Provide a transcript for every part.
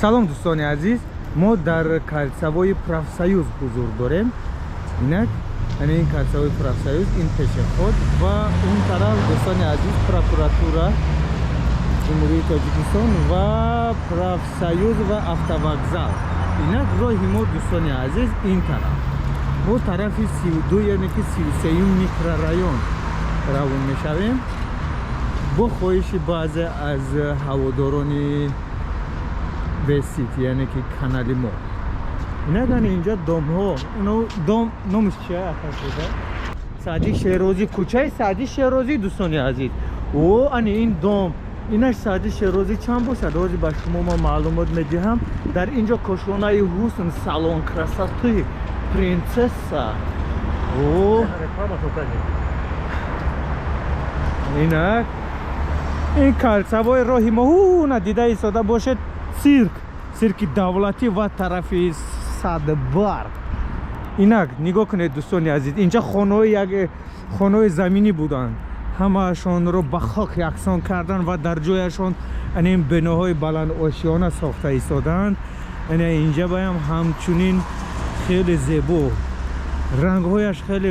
Салом, дӯстони азиз, мо дар кольцевой Профсоюз ҳузур дорем. Инак, яъне ин кольцевой Профсоюз, ин пешеход ва он тараф, дӯстони азиз, прокуратура Ҷумҳурии Тоҷикистон ва Профсоюз ва автовокзал. Инак, роҳи мо, дӯстони азиз, ин тараф, мо тарафи 32, яъне ки 33-юм микрорайон равон мешавем. Бо хоҳиши баъзе аз ҳаводорони Бесити, яъне ки канали мо. Инак, ани инҷа домҳо. Дом номиш чия, акашуда? Саъди Шерозӣ, кӯчаи Саъди Шерозӣ, дӯстони азиз. О, ани ин дом, инаш Саъди Шерозӣ чанд бошад, ҳозир ба шумо ма маълумот медиҳам. Дар инҷо кошонаи ҳусн, салон красоты Принцесса. О, инак, ин кольцевой роҳи мо. Ҳуна дида истода бошед, цирк, цирки давлатӣ ва тарафи Садбарг. Инак, нигоҳ кунед, дӯстони азиз, инҷа хонаҳои, як хонаҳои заминӣ буданд, ҳамаашонро ба хок яксон кардан ва дар ҷояшон ин биноҳои баландошиёна сохта истодаанд. Ана инҷа баям ҳамчунин хеле зебо, рангҳояш хеле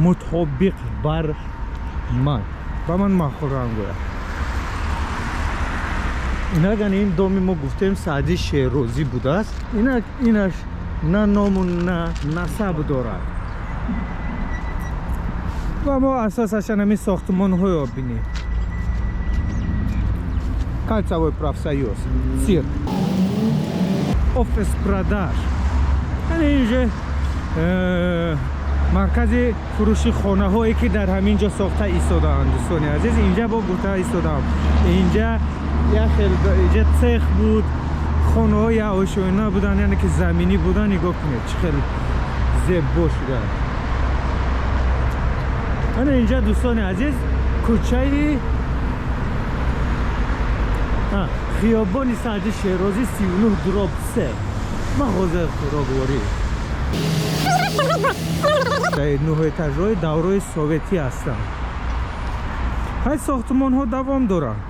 мутобиқ бар ман, ба ман маъқул рангҳояш. Инак, ани ин доми мо гуфтем, Саъди Шерозӣ будааст. Инак, инаш на ному, на насаб дорад ва мо асосашан ҳамин сохтмонҳоро бинем. Кольцевой Профсоюз, цирк, офис продаж. Яъне инҷа маркази фурӯши хонаҳое, ки дар ҳамин ҷо сохта истодаанд. Дӯстони азиз, инҷа бо гуфта истодаам, инҷа як хел инҷа цех буд, хонаҳои ошёна буданд, яъне ки заминӣ буданд. Нигоҳ кунед, чӣ хел зебо шуданд. Ана инҷа, дӯстони азиз, кӯчаи, хиёбони Саъди Шерозӣ 39/3, мағозаи хӯрокворӣ. Нӯҳэтажҳои даврои советӣ ҳастанд. Ҳай, сохтмонҳо давом доранд.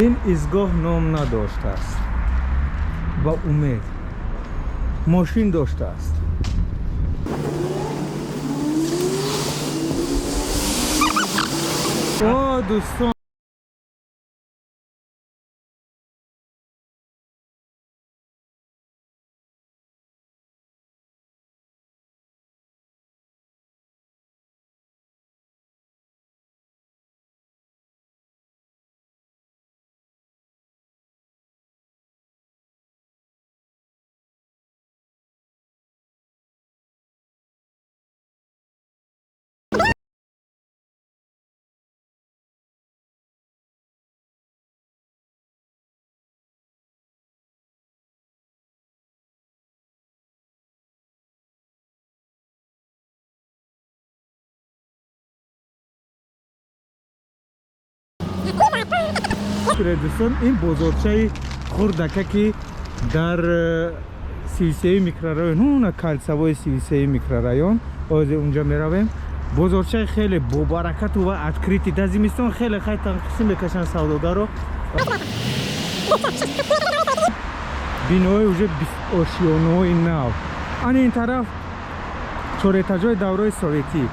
Ин изгоҳ ном надоштааст, ба умед мошин доштааст. О, дӯстон. Дӯстон, ин бозорчаи хурдака, ки дар 33 микрорайон, ҳуна кольцевой 33 микрорайон, ҳозир унҷа меравем. Бозорчаи хеле бобаракату ва открытый. Дар зимистон хеле хай танқисӣ мекашанд савдодаро. Бинои уже ошёнаҳои нав. Ани ин тараф чорэтажҳои даврои советӣ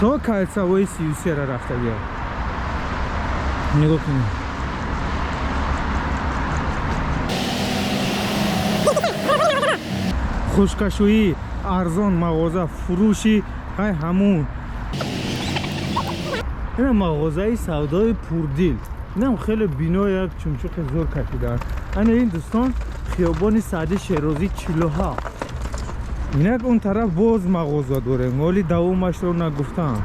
то кольцевой 33-ра рафтагиям. Нигоҳ кунед. Хушкашӯӣ арзон, мағоза фурӯши ҳай ҳамун. Ина мағозаи савдои Пурдил. Инам хеле бино, як чумчуқи зур кашидаанд. Ана ин, дӯстон, хиёбони Саъди Шерозӣ 47. Инак, он тараф боз мағоза дорем, вале давомашро нагуфтаанд.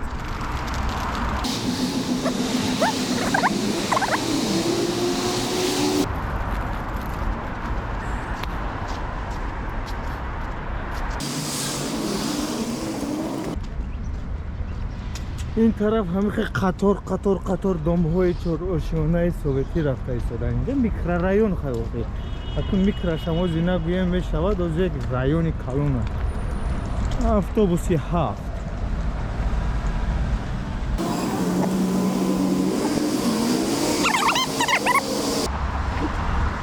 Ин тараф ҳамихе қатор, қатор, қатор домҳои чорошёнаи советӣ рафта истодаанд. Инҷа микрорайон хаёқи, акун микрашам ози нагӯем мешавад, ози як райони калон аст. Автобуси 7.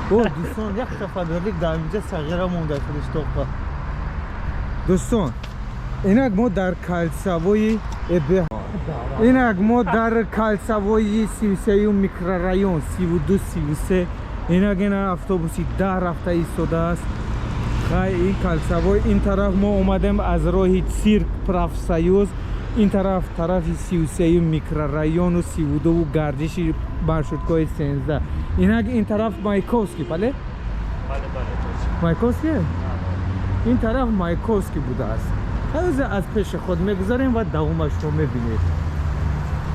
О, дӯстон, якта Фаберлик дар инҷа сағира монда худиш тоққа. Дӯстон, инак мо дар кольцевои инак мо дар кольцевои 33 микрорайон 32 33. Инак ина автобуси 10 рафта истодааст. Хай, ин кольцевой ин тараф мо омадем аз роҳи цирк профсоюз, ин тараф тарафи 33 микрорайону 32 гардиши маршруткои 13. Инак ин тараф Маяковский, бале? Бале, бале. Маяковский? Ин тараф Маяковский будааст. Ҳозир аз пеши худ мегузарем ва давомашро мебинед.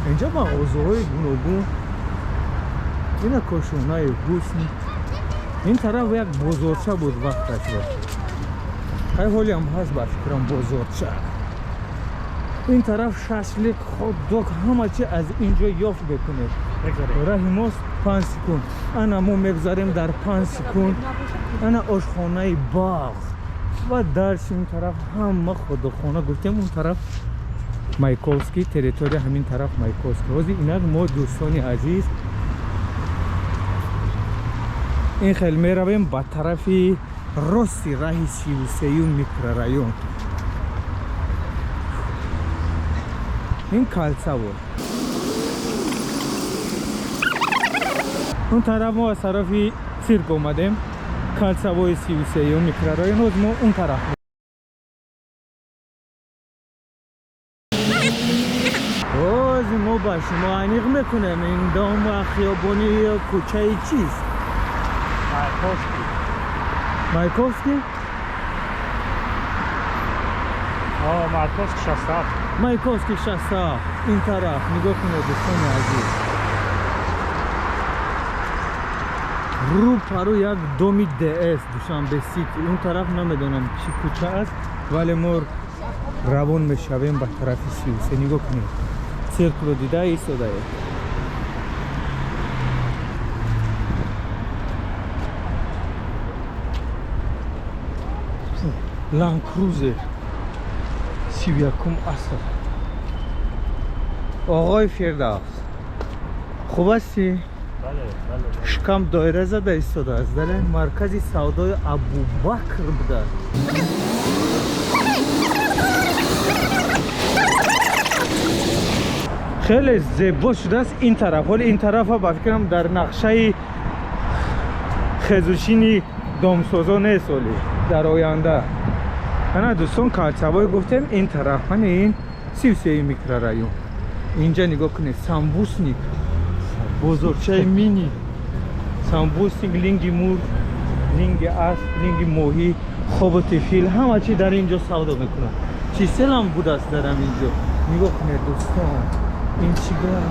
Инҷа мағозаҳои гуногун, ина кошонаи ҳусн. Ин тараф як бозорча буд вақташро. Хай, ҳолиам ҳаст ба фикрам бозорча. Ин тараф шашлик, хот-дог, ҳама чи аз инҷо ёфт мекунед. Раҳи мост 5 секунд. Ана мо мегузарем дар 5 секунд. Ана ошхонаи бағ. Ва дарси ин тараф ҳама худохона гуфтем, он тараф Маяковский, территория ҳамин тараф Маяковский. Ҳозир инак мо, дӯстони азиз, ин хел меравем ба тарафи рости раҳи 33 микрорайон. Ин кольцевой. Он тараф мо аз тарафи цирк омадем, кольцевои 33 микрорайон. Ҳоз мо он тараф. Ҳозир мо ба шумо аниқ мекунем, ин дом хиёбони кӯчаи чист? Маяковский. Маяковский? О, Маяковский 67. Маяковский 67. Ин тараф нигоҳ кунед, дӯстони азиз, рӯ пару як доми ДС Душанбе Сити. Он тараф намедонам чӣ кӯча аст, вале мо равон мешавем ба тарафи 33. Нигоҳ кунед, циркро дида истодаед. Ланд Крузер 31 аср. Оғои Фирдавс, хуб ҳастӣ? Бале, бале. Шикам доира зада истодааст. Дале маркази савдои Абубакр будааст. Хеле зебо шудааст ин тараф. Ҳоли ин тарафа ба фикрам дар нақшаи хезушини домсозо нест, ҳоли дар оянда. Ана дӯстон, кольцевой гуфтем, ин тараф ҳани ин 33 микрорайон. Инҷа нигоҳ кунед, самбусник, бозорчаи мини, самбусник, линги мурғ, линги асп, линги моҳӣ, хоботи фил, ҳама чи дар инҷо савдо мекунанд. Чиселам будааст дар ҳаминҷо. Нигоҳ кунед, дӯстон, ин чӣ гап?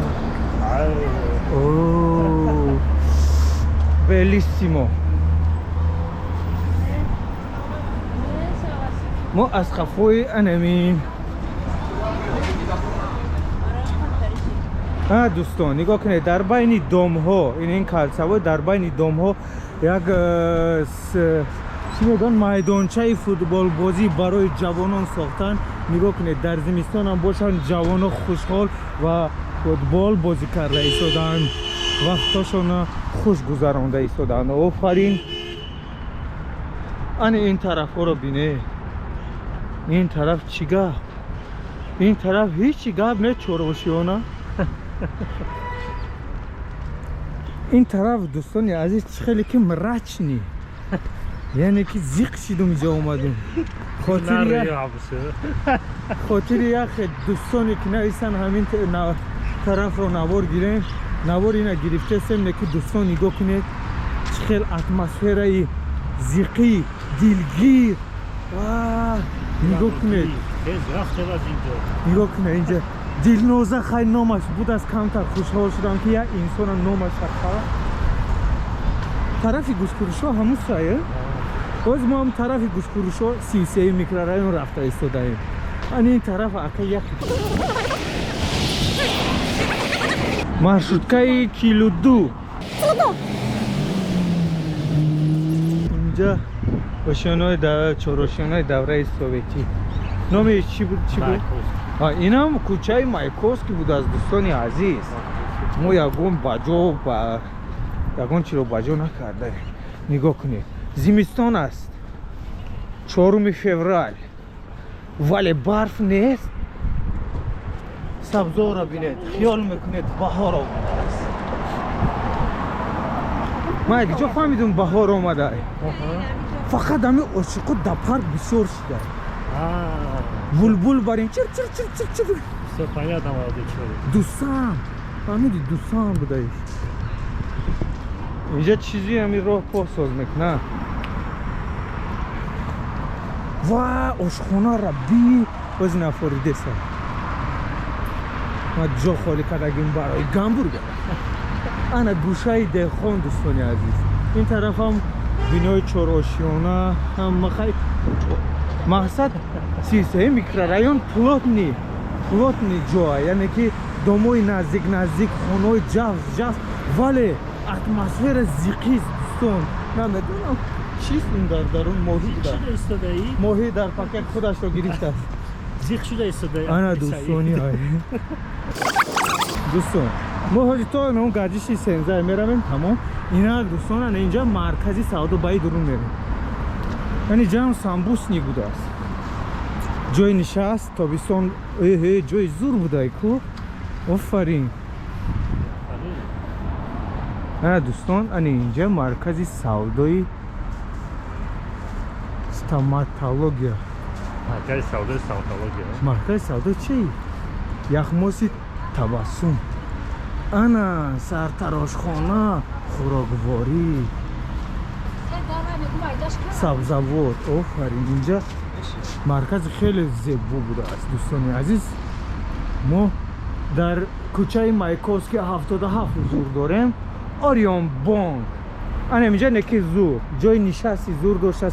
О, bellissimo. Мо аз қафои анамин. А, дӯстон, нигоҳ кунед, дар байни домҳо, ин кольцевой, дар байни домҳо як чӣ мегӯянд, майдончаи футболбозӣ барои ҷавонон сохтан. Нигоҳ кунед, дар зимистон ҳам бошанд, ҷавоно хушҳол ва футбол бозӣ карда истодаанд, вақтошона хуш гузаронда истодаанд. Офарин. Ани ин тарафҳоро бине. Ин тараф чӣ гап? Ин тараф ҳеҷ гап не, чорвошиёна. Ин тараф, дӯстони азиз, чӣ хеле ки мрачный, яъне ки зиқ шидум инҷо омадум. Хотири яхе дӯстоне ки нависанд ҳамин тарафро навор гирем, навор ина гирифтесем. Не ки дӯстон, нигоҳ кунед, чӣ хел атмосфераи зиқӣ, дилгир. Нигоҳ кунед, нигоҳ кунед, инҷа Дилноза, хай номаш будааст, камтар хушҳол шудам, ки як инсона номаш ҳаққа. Тарафи гӯштфурӯшҳо ҳамун сае. Боз мо ҳам тарафи гӯштфурӯшҳо 33 микрорайон рафта истодаем. Ани ин тараф ака як маршруткаи 42. Инҷа ошёнаи чорошёнаи давраи советӣ. Номи чӣ буд, чӣ буд? Инам кӯчаи Маяковский будааст, дӯстони азиз. Мо ягон баҷо ба ягон чиро баҷо накардаем. Нигоҳ кунед, зимистон аст, 4 феврал, вале барф нест. Сабзоро бинед, хиёл мекунед баҳор омадааст. Ман як ҷо фаҳмидум баҳор омада, фақат ҳамин ошиқо дар парк бисёр шуда, булбул барин чир чир чир чир чир. Всё понятно, молодой человек. Дусам фаҳмиди, дусам будаиш. Инҷа чизи ҳамин роҳ посоз мекунад ва ошхонара би ози нафоридеса. Ма ҷо холӣ кардагим барои гамбургер. Ана гӯшаи деҳқон, дӯстони азиз. Ин тарафам бинои чорошиёна ҳама. Мақсад 33 микрорайон плотный ҷоа, яъне ки домои наздик наздик, хонаҳои ҷафс ҷафс, вале атмосфера зиқист, дӯстон. Намедонам чист ин дар дарун, моҳӣ Зиқ шуда истодаӣ? Моҳӣ дар пакет худашро гирифтааст. Зиқ шуда истодаӣ. Ана дӯстони, дӯстон, мо ҳоҷи то он гардиши сенза меравем, тамом. Инак, дӯстон, ана инҷа маркази савдо, баи дурун мерем. Яъне ҷамъ самбусник будааст, ҷои нишаст тобистон. Эҳе, ҷои зур будай ку, офарин. Ана дӯстон, ана инҷа маркази савдои стоматология. Маркази савдои стоматология. Маркази савдо чи? Яхмоси Табассум, ана сартарошхона, хӯрокворӣ, сабзавот. Офарин, инҷа маркази хеле зебо будааст, дӯстони азиз. Мо дар кӯчаи Маяковский 77 ҳузур дорем. Орион Бонк ана инҷа неки зур ҷои нишасти зур дошта,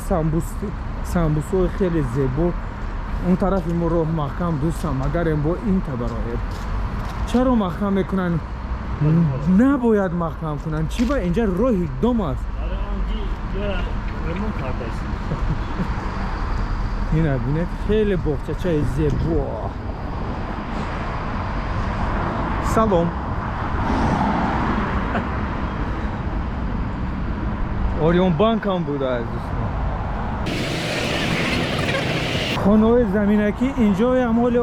самбусҳои хеле зебо. Он тарафи мо роҳ маҳкам, дӯстам, агарем бо ин табароед. Чаро маҳкам мекунанд? Набояд маҳкам кунанд. Чӣ ба инҷа роҳи дом аст? Ремонт кардааст. Ина бинед, хеле боғчачаи зебо. Салом. Орион Банк ҳам будааст, дӯстон. Хонаҳои заминакӣ инҷоям ҳоли.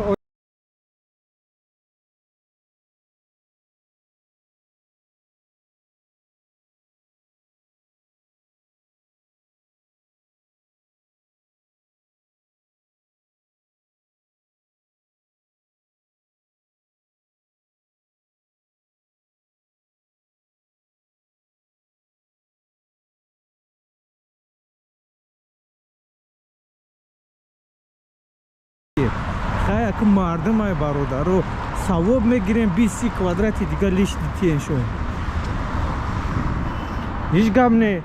Хай, аку мардум ай, бародаро, савоб мегирем, 20 квадрати дига лиш дитиен шон. Ҳеҷ гап не,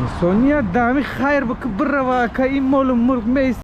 инсоният дами хайр бик бирава, ака, ин молу мулк меист.